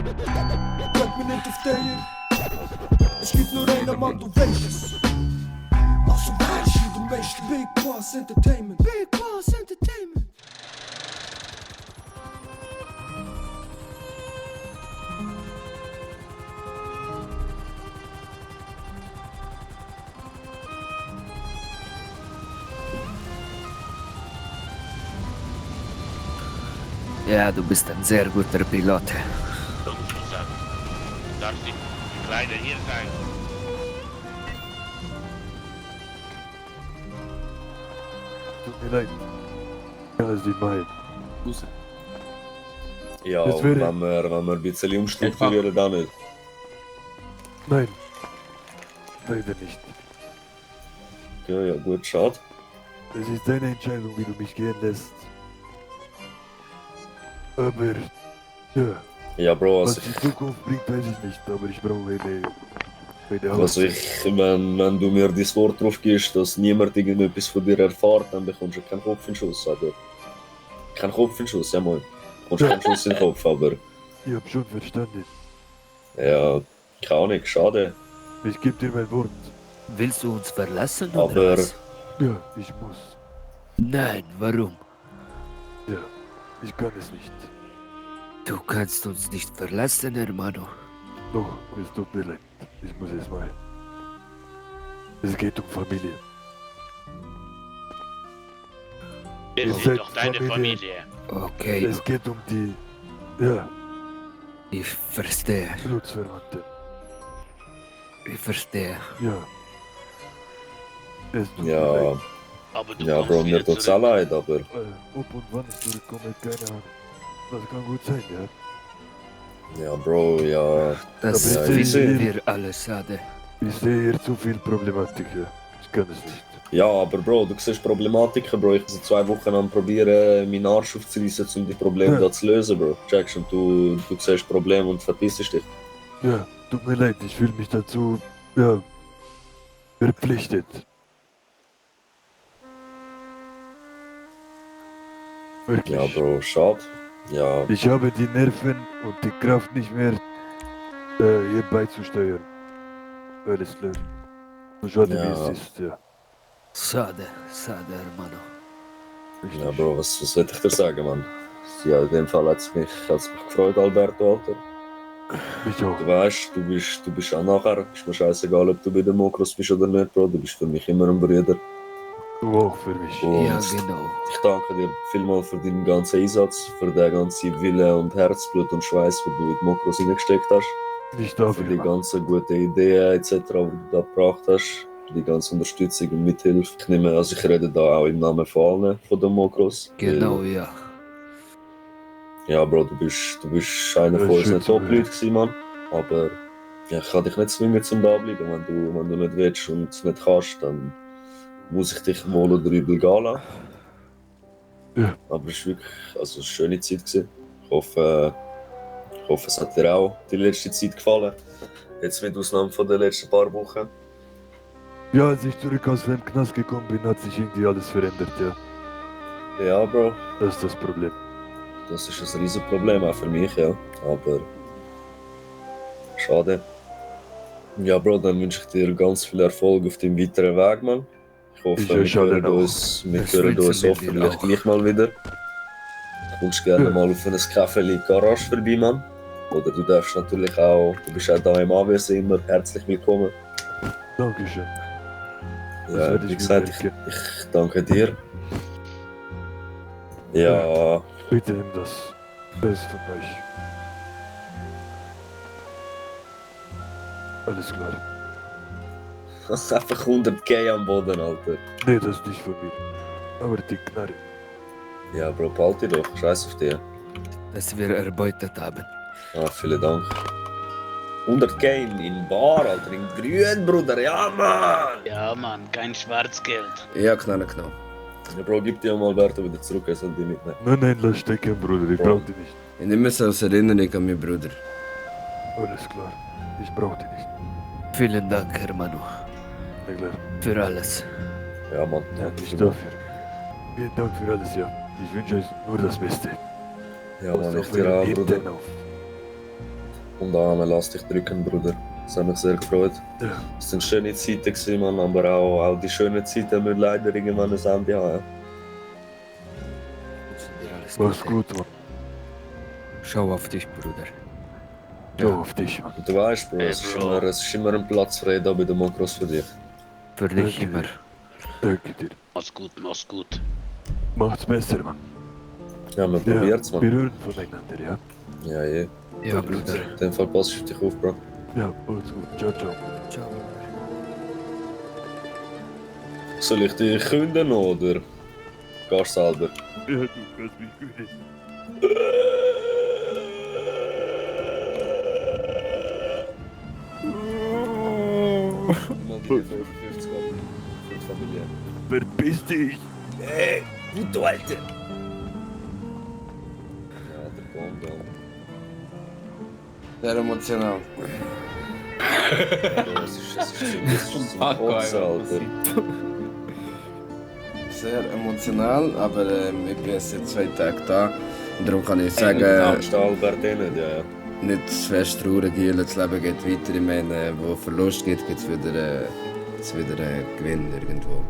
Bleib mir nicht auf der. Es gibt nur einen Mann, du weißt es. Also weißt du, du weißt Big Boss Entertainment. Big Boss Entertainment. Ja, du bist ein sehr guter Pilot. Das muss man sagen. Du darfst nicht kleiner hier sein. Tut mir leid. Ich kann es nicht machen. Ja, Das und wäre- wenn wir ein bisschen umstrukturieren, dann nicht. Nein. Leider nicht. Okay, ja gut, schade. Es ist deine Entscheidung, wie du mich gehen lässt. Aber, ja, Ja, Bro, was die Zukunft bringt, weiß ich nicht, aber ich brauche eine also wenn du mir das Wort drauf gibst, dass niemand irgendetwas von dir erfährt, dann bekommst du keinen Kopf in den Schuss, aber... Kein Kopf in den Schuss, ja moin. Du bekommst keinen Schuss in den Kopf, aber... Ich hab schon verstanden. Ja, keine Ahnung, schade. Ich gebe dir mein Wort. Willst du uns verlassen Aber- oder was? Ja, ich muss. Nein, warum? Ja, ich kann es nicht. Du kannst uns nicht verlassen, Hermano. Doch, es tut mir leid. Ich muss es mal. Es geht um Familie. Wir Ihr sind seid doch deine Familie. Familie. Okay, Es geht um die, ja, ich verstehe. Blutsverwandte. Ich verstehe. Ja. Es tut mir Ja, leid. Aber du ja kommst Bro, mir wieder tut's auch zurück. leid, aber... Ob und wann ich zurückkomme, keine Ahnung. Das kann gut sein, ja. Ja, Bro, ja... Das Aber ich finden sehe- wir alle schade. Ich sehe hier zu viel Problematik, ja. Ich kann es nicht. Ja, aber Bro, du siehst Problematiken, Bro. Ich seit 2 Wochen am probieren, meinen Arsch aufzureißen, um die Probleme Ja. da zu lösen, Bro. Checkst und du siehst Probleme und verpisst dich. Ja, tut mir leid, ich fühle mich dazu, ja, verpflichtet. Wirklich. Ja, Bro, schade. Ja, Ich habe die Nerven und die Kraft nicht mehr, hier beizusteuern. Alles klar. So schade Ja. wie es ist, ja. Schade, schade, Hermano. Richtig. ja, Bro, was soll ich dir sagen, Mann? Ja, in dem Fall hat's mich gefreut, Alberto, Alter. Mich auch. Du weißt, du bist auch nachher, ist mir scheißegal, ob du bei den Mokros bist oder nicht, Bro. Du bist für mich immer ein Bruder. Du auch für mich. Und Ja, genau. ich danke dir vielmals für deinen ganzen Einsatz, für den ganzen Wille und Herzblut und Schweiß, den du in die Mokros reingesteckt hast. Nicht Für dafür, die Mann. ganzen guten Ideen etc., die du da gebracht hast. Für die ganze Unterstützung und Mithilfe. Ich nehme, also ich rede da auch im Namen von allen von den Mokros. Genau, Weil, ja. ja, Bro, du bist einer Ja, von schön unseren zu hören. Top-Leuten gewesen, Mann. Aber ja, ich kann dich nicht zwingen, zum da bleiben. Wenn du nicht willst und es nicht kannst, dann muss ich dich wohl oder übel gehen lassen. Ja. Aber es war wirklich also eine schöne Zeit gewesen. Ich hoffe, es hat dir auch die letzte Zeit gefallen. Jetzt mit Ausnahme von den letzten paar Wochen. Ja, als ich zurück aus dem Knast gekommen bin, hat sich irgendwie alles verändert, ja. Ja, Bro, Das ist das Problem. das ist ein riesiges Problem auch für mich, ja. Aber schade. Ja, Bro, dann wünsche ich dir ganz viel Erfolg auf deinem weiteren Weg, Mann. Ich hoffe, Ich wir wünsche allen hören auch. uns, Das wünschen wir dir hoffentlich auch. gleich mal wieder. Du kommst gerne Ja. mal auf ein Café in die Garage vorbei, Mann. Oder du darfst natürlich auch, du bist auch da im AWC immer herzlich willkommen. Dankeschön. Das Ja, werde wie ich gesagt, bemerken. ich danke dir. Ja, Bitte nimm das. Best von euch. Alles klar. das ist einfach 100k am Boden, Alter. Nee, das ist nicht von mir. Aber die Knarre. Ja, Bro, behalte dich doch, scheiß auf dich. Das wir erbeutet haben. Ah, vielen Dank. 100k in Bar, Alter, in Grün, Bruder, ja, Mann! Ja, Mann, kein Schwarzgeld. Ja, genau. Ja, Bro, gib die am Alberto wieder zurück, er soll die mitnehmen. Nein, lass stecken, Bruder. Ich Bro. brauch die nicht. Ich nehme es als Erinnerung an meinen Bruder. Alles klar. Ich brauch die nicht. Vielen Dank, Hermano, Na klar. für alles. Ja, Mann. Ja, nicht dafür. Vielen Dank für alles, ja. Ich wünsche euch nur das Beste. Ja, Passt Mann, ich auf dir euren auch, Hintern Bruder. auf. Und Anne, lass dich drücken, Bruder. Das hat mich sehr gefreut. Ja. Es sind schöne Zeiten gewesen, Mann, aber auch die schönen Zeiten müssen leider irgendwann ein Ende haben. Alles Mach's Gute. gut, Mann. Schau auf dich, Bruder. Schau auf dich, Mann. Und du weißt, Bro, Hey, Bro. es ist immer ein Platz frei da bei den Makros für dich. Für dich Danke immer. dir. Danke dir. Mach's gut, mach's gut. Macht's besser, Mann. Ja, man Ja, probiert's, wir Mann. hören voneinander, ja? Ja, je. Ja, Bruder. In dem Fall pass auf dich auf, Bro. Ja, macht's gut. Ciao, ciao. Ciao. Soll ich dich künden oder gehst du selber? Ja, du kannst mich gut. Mal die 55 Euro für die Familie. Verpiss dich! Puto, Alter! Ja, der Baum da. Sehr emotional. Ja, es ist zum Kotzen, Alter. Sehr emotional, aber ich bin jetzt seit 2 Tagen da. Und darum kann ich sagen, Angst Albert nicht, ja. nicht zu fest traurig, Jule, das Leben geht weiter. Ich meine, wo Verlust gibt, gibt es wieder einen Gewinn irgendwo.